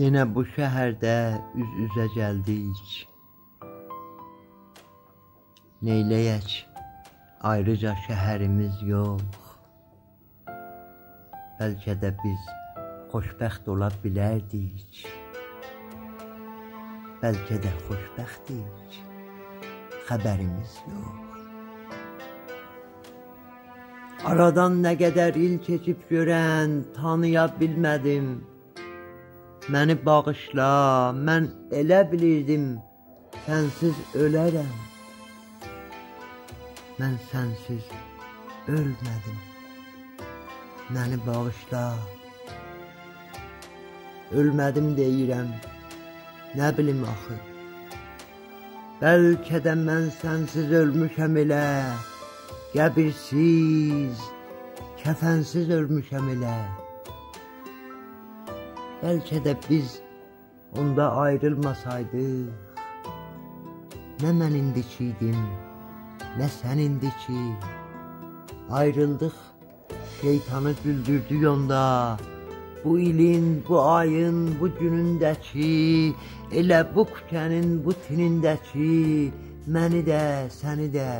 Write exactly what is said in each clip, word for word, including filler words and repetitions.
یئنه بو شهرده اوز-اوزه گلدیک. نئیله‌یک، آیریجا شهریمیز یوخ. بلکه ده بیز خوشبخت اولا بیلردیک. بلکه ده خوشبختیک، خبریمیز یوخ. آرادان نه قدر ایل کئچیب گؤرن، تانییا بیلمه‌دیم. منی باغیشلا، من ائله بیلیردیم سنسیز اؤلرم. من سنسیز اؤلمه‌دیم. منی باغیشلا. اؤلمه‌دیم دئییرم، نه بیلیم آخی. بلکه ده من سنسیز اؤلموشم ائله، قبیرسیز، کفنسیز اؤلموشم ائله. بلکه ده بیز اوندا آیریلماسایدیق، نه من ایندیکی ایدیم، نه سن ایندیکی. آیریلدیق شیطانی گولدوردوک اوندا. بو ایلین، بو آیین، بو گونونده‌کی، ائله بو کوچه‌نین، بو تینینده‌کی، منی ده، سنی ده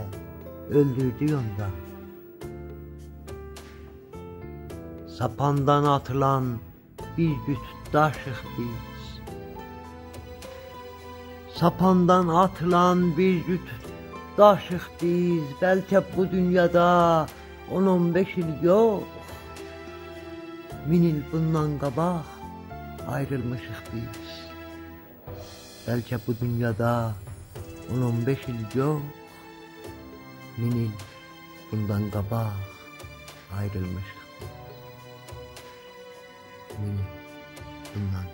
اؤلدوردوک اوندا. ساپاندان آتیلان بیر جوت داشیق بیز. ساپاندان آتیلان بیر جوت داشیق بیز. بلکه بو دونیادا اون اون بئش ایل یوخ، مین ایل بوندان قاباق آیریلمیشیق بیز. بلکه بو دونیادا اون اون بئش ایل یوخ، مین ایل بوندان قاباق آیریلمیشیق بیز. مین ایل بوندان